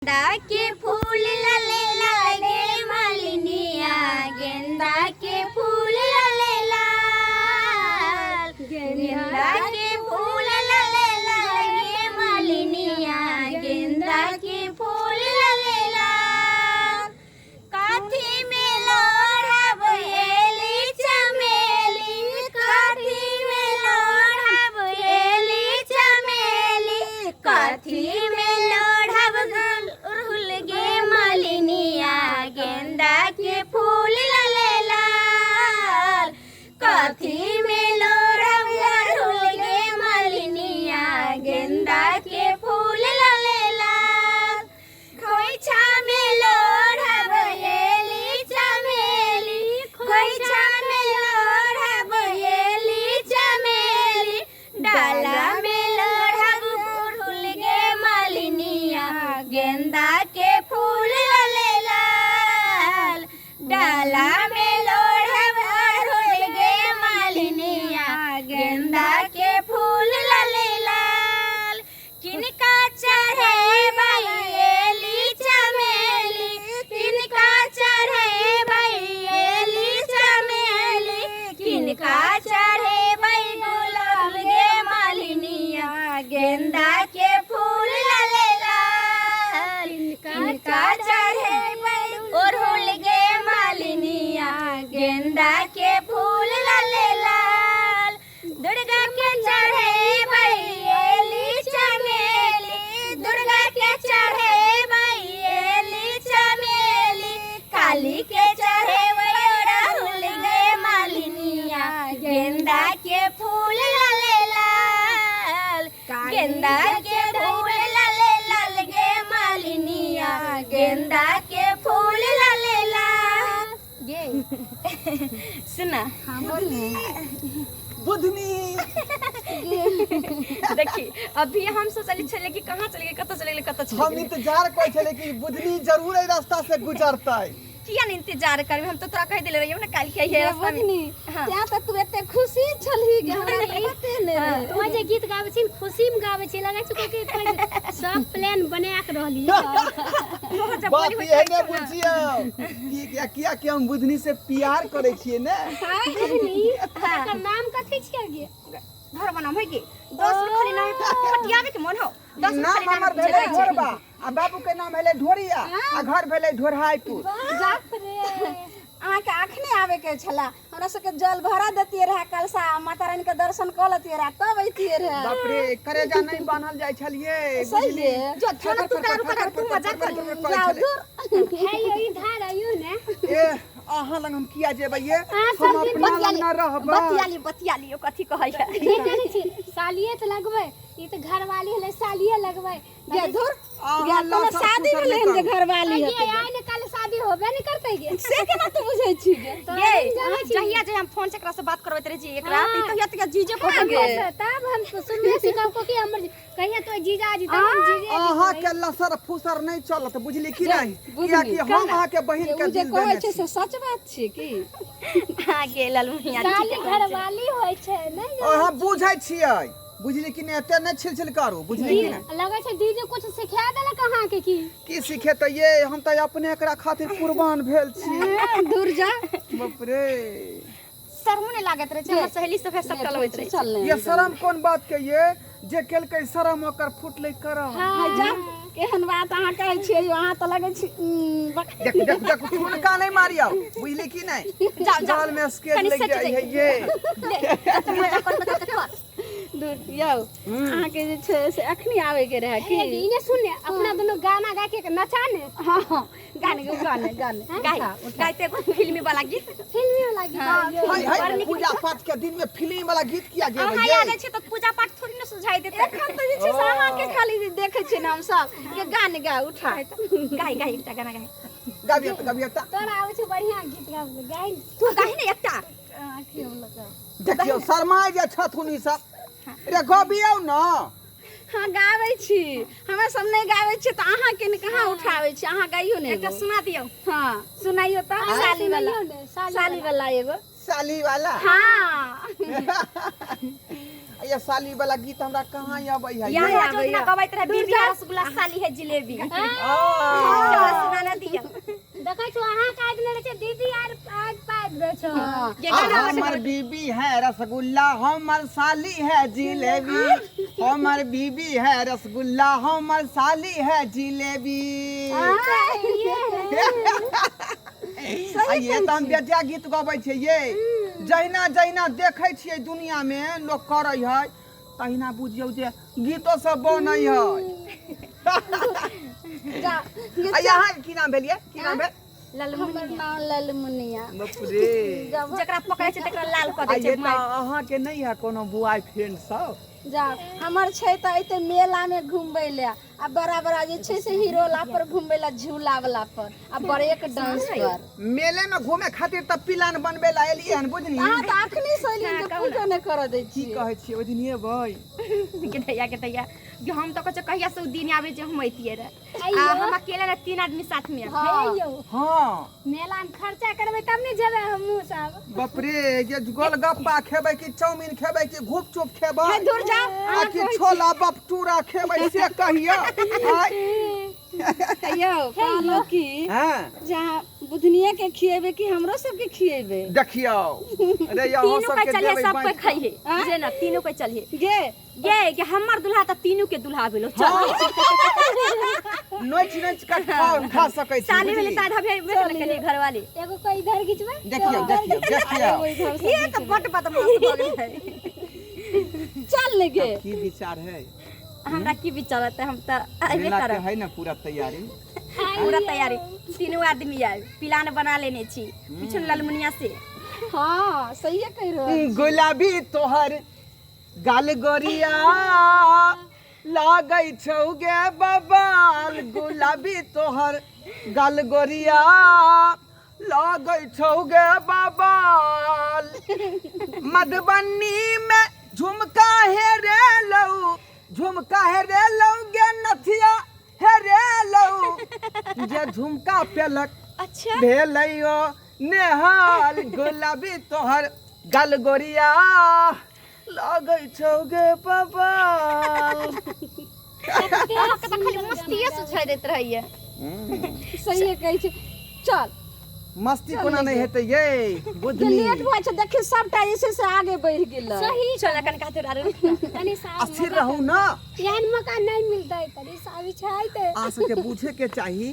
गेंदा के फूल लले लागे मालिनिया, गेंदा के फूल लले लाल, गेंदा के फूल लले लागे मालिनिया, गेंदा के फूल लले लाल। काथी में लोढ़ब एली चमेली, काथी में लोढ़ब एली चमेली, काथी में लोढ़ब अड़हुल गे मालिनिया, गेंदा के फूल लले लाल। काथी में लोढ़ब अड़हुल गे मालिनिया, गेंदा के फूल लले लाल। खोइछा में लोढ़ब एली चमेली, खोइछा में लोढ़ब एली चमेली, डाला में लोढ़ब अड़हुल गे मालिनिया, गेंदा के फूल लले लाल। डाला में लोढ़ब अड़हुल गे मालिनिया, गेंदा के फूल लले लाल। किनका चढ़े एली चमेली, किनका चढ़े एली चमेली, किनका चढ़े गुलाब गे मालिनिया, गेंदा के फूल लले लाल। किनका चढ़े ओढ़ुल गे मालिनिया, गेंदा के फूल लले लाल। दुर्गा के चढ़े एली चमेली, दुर्गा के चढ़े एली चमेली, काली के चढ़े अड़हुल गे मालिनिया, गेंदा के फूल लले लाल। गेंदा के फूल लले लाल गे मालिनिया, गेंदा के फूल लले लाल। गे सुना। हाँ बोल। बुधनी देखी, अभी हम सोचली छले कि कहाँ चले गेलै, कतऽ चले गेलै, कतऽ चले हम गेलै। इंतजार करै छलियै कि बुधनी जरूर एहि रास्ता से गुजरतै। किया नहीं इंतजार करबे? हम तो तोरा कहि देले रहियौ ने काल्हि के अइहे रास्ता में। बुधनी, हाँ। ત્યાં તો તું एते खुशी छलही कि हमरा तऽ पते नहि रहे। तों जे गीत गाबै छी ने, खुशी में गाबै छी, लगै छै कोई कोई सब प्लान बना के रहली। तोहर जब बात बोली होइत इहे रहै ने छौ ने। बुझियौ कि किया किया कि हम बुधनी से प्यार करै छियै ने। बुधनी, एकर नाम कथी छियै गे? घर बनाम है कि 10 मिनट खाली नाम पटियाबे के मन हो, 10 मिनट नाम खाली नाम हमर पूछे भेलै रहै छै। ढोरबा आ बाबू के नाम भेलै ढोरिया आ घर भेलै ढोरहाईपुर। बाप रे, अहाँके अखने आबे के छला, हमरा सबके जल भरा देतियै रहे कलशा, माता रानी के दर्शन कऽ लेतियै रहे तब अइतियै रहे। बाप रे, करेजा नहीं बान्हल जाइ छलियै। सही बुझली? है। जो थोड़ा तू कर, रुक, तू मजाक कर। जाओ दूर। हे यौ, ई धार आइयो ने। ए, अहाँ लग हम किया जेबै ये? अहाँ हम सब दिन अपना लग ना रहबै। बतियाली बतियाली, ओ कथी कहै है? नहि जानै छी, सालिए तऽ लगबै, ई तऽ घरवाली हलै, सालिए लगबै। गे धुर। अहाँ गे, कोनो लसर शादी फुसर भेलै नहि हन जे करू। घरवाली गे हेतै? आइ ने काल्हि शादी होबे ने करतै गे। से केना तू बुझै छी गे? गे, जहिया जे हम फोन से एकरा से बात करबैत रहै छी एकरा, तऽ तहिया तहिया जीजे कहै गे। तब हम सुनबे सिखब कि हमर कहिया तो जीजा जी, तब हम जीजे। अहाँ के लसर फुसर नहीं चलत, बुझली कि नहीं? बुझली। कियाकि हम अहाँ के बहिन ओ के जे दिल कहै देने छै छी। से सच बात छै की? हां गे लालू मियां, साली घरवाली होइ छै नहि? अहाँ बुझै छियै, बुझली कि नहि? एते नहि छिल छिल करू, बुझली कि नहि? लगै छै दीदी कुछ सिखा देलक अहाँके की? की सिखेतै ये? हम तऽ अपने एकरा खातिर कुर्बान भेल छी। ए, दूर जा। बाप रे, शर्मो नहि लागैत रहै छै। हमर सहेली सब है, सब टलबैत रहै छै। चल ने। ये शरम कोन बात के ये? जे केलकै शरम ओकर फुटलै करम। हाय जा, केहन बात अहाँ कहै छियै यौ, अहाँ तऽ लगै छी देखू देखू देखू, ठुनका नहीं मारियौ, बुझली कि नहीं? जाओ, जाओ। गाल में स्केच कनी लग सच जाइ है ये। ले, जते मजा करबै तते कर। दूर यौ, अहाँके जे छै से अखनी आबैके रहए की? इने सुन ने, अपना दोनों गाना गा के नचा ने। हँ हँ, गाने गो, गाने गाने। गाय गाइते एगो फिल्मी वाला गीत। फिल्मी वाला गीत। हाय हाय, पूजा पाठ के दिन में फिल्म वाला गीत किया अहाँ गेबै याद ये? छै तऽ पूजा पाठ थोड़ी ने सुझाई देतै। एखन तऽ जे छै से अहाँके खाली देखै छियै ने हमसब के गाने गा, उठा। गाय गाय, एकटा गाना गाय। गाबियौ तऽ, गाबियौ तऽ। तोरा आबै छौ बढ़िया गीत गाबै, गाय। तू गाही ने एकटा। देखियौ, शर्माय जे छथुन ई सब रे, गबियौ न। हँ, गाबै छी। हमरा सब नहि गाबै छी तऽ अहाँके ने कहाँ उठाबै छी? अहाँ गाइयो ने एकटा एगो। सुना दियौ। हँ, सुनाइयो तऽ, साली वाला। सुनैयौ ने, साली। साली वाला एगो। साली वाला? हाँ। ये साली वाला गीत हमरा कहाँ अबै है यहाँ ये? जो दिना गबैत रहे बीबी रसगुल्ला साली है जिलेबी आ, सुना दिया देखै छु अहाँ काटि देने छै दीदी आर आज पाइप दे छौ ये आ, गाना हमर बीबी है रसगुल्ला हमर साली है जिलेबी, हमर बीबी है रसगुल्ला हमर साली है जिलेबी। आ ये तऽ हम बेटिया गीत गबै छियै ये। जहिना जहिना देखै छियै दुनिया में लोग करै है तहिना बुझियौ जे गीतो सब बनै है। जा आ यहाँ की नाम भेल ये? की नाम भेल? हमर नाम ललमुनिया। बाप रे, जकरा पकड़ै छै तकरा लाल कऽ आ दै ये छै। तऽ अहाँके नहि है कोनो बॉय फ्रेंड सब? जा हमर छै तऽ एते मेला में घूमबै ले आ बड़ा बड़ा जे छै से हिरोला पर घूमबै ला, झूला वाला पर आ ब्रेक डांस पर। मेले में घूमे खातिर तऽ प्लान बनबै ला एलियै हन बुझनी। अहाँ तऽ अखनी से एलियै जे पूजो नहि करऽ दै की छियै। कहै छियै ओहि दिन एबै? के दैया के दैया कि हम तऽ कहै छियै कहिया से उ दिन आबै जे हम अइतियै रहे। आ हम अकेले ने 3 आदमी साथ में। हाँ। यौ हाँ मेला में खर्चा करबै तब ने जेबै हमहूँ सब। बाप रे, जे गोलगप्पा खेबै कि चाउमीन खेबै कि घुपचुप खेबै दूर जाओ आ कि छोला बपटूरा खेबै से कहियौ। आय यौ कहलहुँ की हाँ जहाँ बुधनिया के खिएबे कि हमरो सबके खिएबे? देखियौ रे यौ तीनू के सबके चलिए देबै सब कोई बाँटि। खाइए जे ना तीनू के चलिए गे गे के हमर दुल्हा तऽ तीनू के दुल्हा भेलो। चल नोचि नोचि कऽ खाओ खा सकै छी। साली भेलै बुझली? तऽ आधा भेल भेल केलिए घरवाली। एगो को इधर घिचबै। देखियौ देखियौ देखियौ ये तऽ बड बदमाश भऽ गेल है। चल ने गे। की विचार है? हमरा की विचार है? हम तऽ अयबे मेला के करब। है ना पूरा तैयारी? पूरा तैयारी, तीनू आदमी आयल प्लान बना लेने छी पीछू ललमुनिया से। हाँ सही कहि रहल। गुलाबी तोहर गाल गोरिया लागै छौ गे बबाल, गुलाबी तोहर गाल गोरिया लागै छौ गे बबाल। मधुबनी में झुमका हे रे लौ, झुमका हे रे लौ गे नथिया हे रे लौ, जे झुमका पेलक अच्छा भेलैयो नेहाल। गुलाबी तोहर गाल गोरिया लागै छौ गे बबाल। अहाँके तऽ खाली मस्तिये सुझाइ दैत रहैया। सही कहै छै। चल मस्ती कोना नहि हेतै ये बुधनी? लेट भऽ छै देखी सबटा जे छै से आगे बढ़ि गेलै। सही चल कन काते आरो तनी साहब स्थिर रहू ना, एहन मौका नहीं मिलतै तनी साहब छै तऽ। अहाँ सबके बुझे के चाही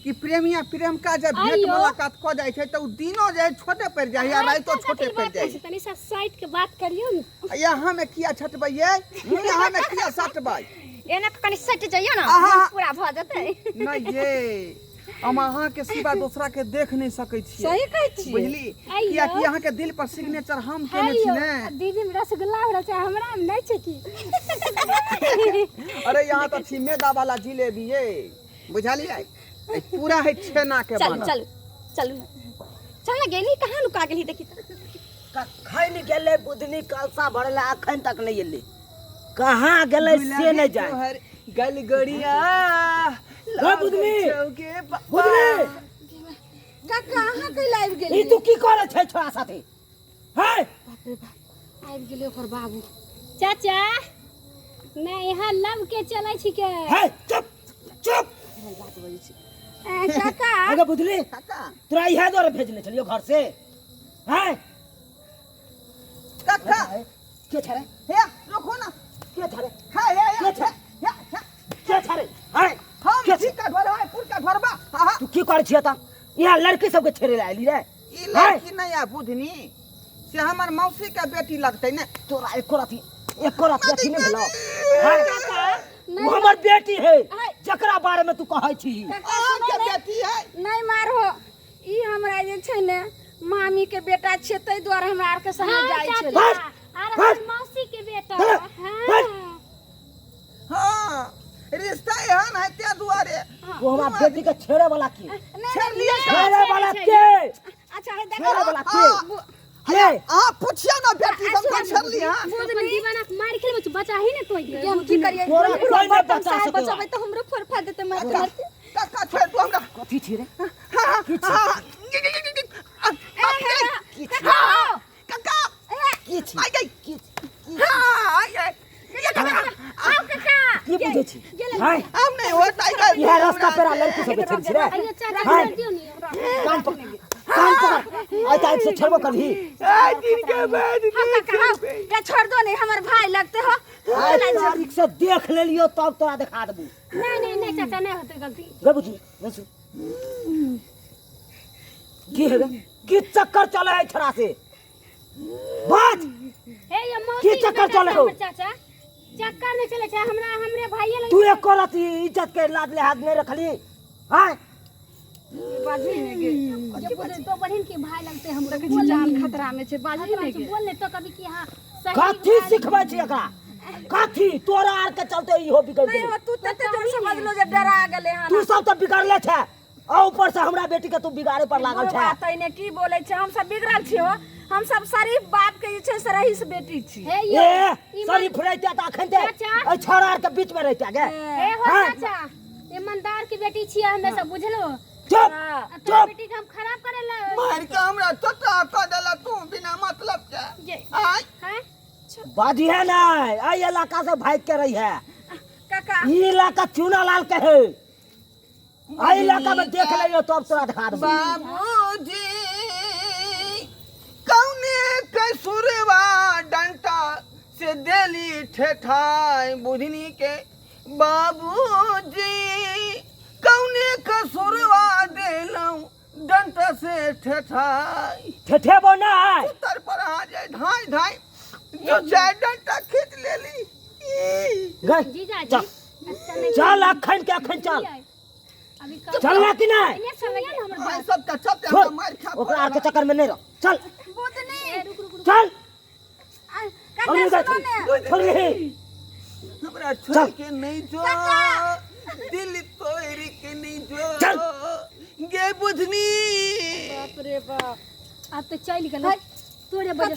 कि प्रेमिया प्रेमिका जब भेंट आइयो। मुलाकात कऽ जाइ छै तऽ उ दिनो जे है छोटे पड़ि जाइ है आ राइतो छोटे पड़ि जाइ है। तनी सा साइड के बात करियौ ने। यहाँ में किया छटबै ये? यहाँ में किया सटबै? एना कऽ कनि सटि जइयो ने आहा। पूरा भऽ जेतै। नहि ये, हम अहाँ के सिवा दोसरा के देख नहीं सकै छियै। सही कहै छियै। बुझली? आइयो। कियाकि अहाँ के दिल पर सिग्नेचर हम केने छी आइयो, ने। दीदी में रसगुल्ला हो छै हमरा में नहीं छै की। अरे यहाँ तऽ छी मैदा वाला जिलेबी ये, बुझलियै? ई पूरा है छेना के चल बनल। चल चलू ने चल ने गेली कहाँ नुका गेली देखी तऽ। कखन गेलै बुधनी कलसा भरला अखन तक नहि एलै, कहाँ गेलै से नहि जाय। तोहर गलगड़िया गो बुधनी, बुधनी काका अहाँ कैला आबि ई गेलियै? तू की करै छै छोरा साथे? है आबि गेलै ओकर बाबू। चाचा नहीं यहाँ लव के चलै छिके। है चुप चुप। ए, काका अगे बुधनी काका तोरा इहे दुआरे भेजने छलियो घर से? है काका के छै रे? हे रुको ना। के छै रे? हे हे हे के छै? हे, हे, के छै रे? है हम के छी का घर है पुरका घर बा। हाँ हाँ तू की करै छियै तऽ यहाँ लड़की सबके छेड़े लए आयली रे? ई लड़की नहीं है बुधनी से हमर मौसी के बेटी लगतै ने। तोरा एको राति एको राति अथी नहि भेलौ? है ओ हमर बेटी है जकरा बारे में तू कहै छी। अहाँ के बेटी है? नहि मारहो, ई हमरा जे छै ने मामी के बेटा छियै ताहि दुआरे हमरा आरके संगे हाँ जाइ छलै। चाचा हट, आर हट। हमर मौसी के बेटा। हट, हाँ हट। हाँ रिश्ता एहन है ते दुआरे। वो हमरा बेटी के छेड़े वाला के? छेड़लियै छेड़े वाला के? अच्छा हे देखो छेड़े वाला के? के अहाँ पुछियौ ना बेटी से हम छेड़ली। हाँ अपन दीवाना के मार खेलबै छै बचा ही ने तोय कि हम की करियै? तोरा कोई नहि बर्तन बचा साहेब सकैए। बचबै तऽ हमरो फोड़फाड़ देतै मारते मारते। काका छोड़ दू हमरा। कथी छी रे? हाँ हाँ की छी? काका की छी? आई गई। की छी? हाँ आई तोरा लड़की सब छेड़ी छी रे अइयो चाचा हाँ। छोड़ दियौ ने कान पकड़, कान पकड़, आइ तारीख से छोड़बो करही। आइ दिन के बाद हम काका हौ, ये छोड़ दो नहीं, हमर भाई लगते हो। आइ तारीख से देख लेलियो तब तोरा देखा देबू। नहीं नहीं नहीं चाचा, नहीं होते गलती। गे बुझी बुझू की हेबे की चक्कर चले है छोरा से बात हे ये मौसी की चक्कर बेटा चले हो? हमर चाचा चक्कर नहीं चले छै हमरा, हमरे भाइये लग। तू एक रति इज्जत के लाज लिहाज नहीं रखली हाँ? बाजी ने गे। जे बोले तो बहिन के भाई लगते हमरा। देखै छी जान खतरा में छै, बाजी ने गे। बोल ले तो कभी कि हां सही। कथी सिखबै छी एकरा? कथी तोरा आर के चलते इहो बिगड़ नहीं गेलै। हो, तू तते जोर से बजलो जे डरा गेलै हन। तू सब तऽ बिगड़ले छै आ ऊपर से हमरा बेटी के तू बिगाड़े पर लागल छै। बात ने की बोलै छै, हम सब बिगड़ल छी हो? हम सब शरीफ बाप के जे छै से रहीस बेटी छी। हे यो ए शरीफ रहिते तऽ अखन ते चाचा। एहि छौड़ा आर के बीच में रहिते गे। हे हो हाँ। चाचा, ईमानदार की बेटी छियै हमे सब, बुझलो? चुप। हाँ। आ तोरा चुप। बेटी के हम खराब करे ला मार के हमरा टोटा कऽ देला तू बिना मतलब के। आय हैं बाजी है ना, एहि इलाका से भाग के रही है। काका ई इलाका चूना लाल के है, एहि इलाका में देख लियो तब तोरा दिखा देबो। बाबूजी कौने कसूरवा डंटा से देली ठेठाई बुधनी के? बाबूजी कौने कसूरवा देलौं डंटा से ठेठाई? ठेठेबो नहीं। तर पर आ जाए ढाई ढाई जो चार डंटा खींच लेली। गए जीजा जी चल। अच्छा नहीं। चल अखन के अखन चल। अभी कब चलना कि नहीं? एने सुनिए ने हमर भाई बात। सब का चलते छोड़ हम मार खा। ओकरा आर के चक्कर में नहीं रह, चल। बुधनी रुक रुक रुक। चल। काका और सुनो ने। छोड़ रही। हमरा छोड़ चल। के नहीं जो, दिल तोड़ के नहीं जो। चल। गे बुधनी। बाप रे बाप, अब तो चल गेलो तोरे वजह।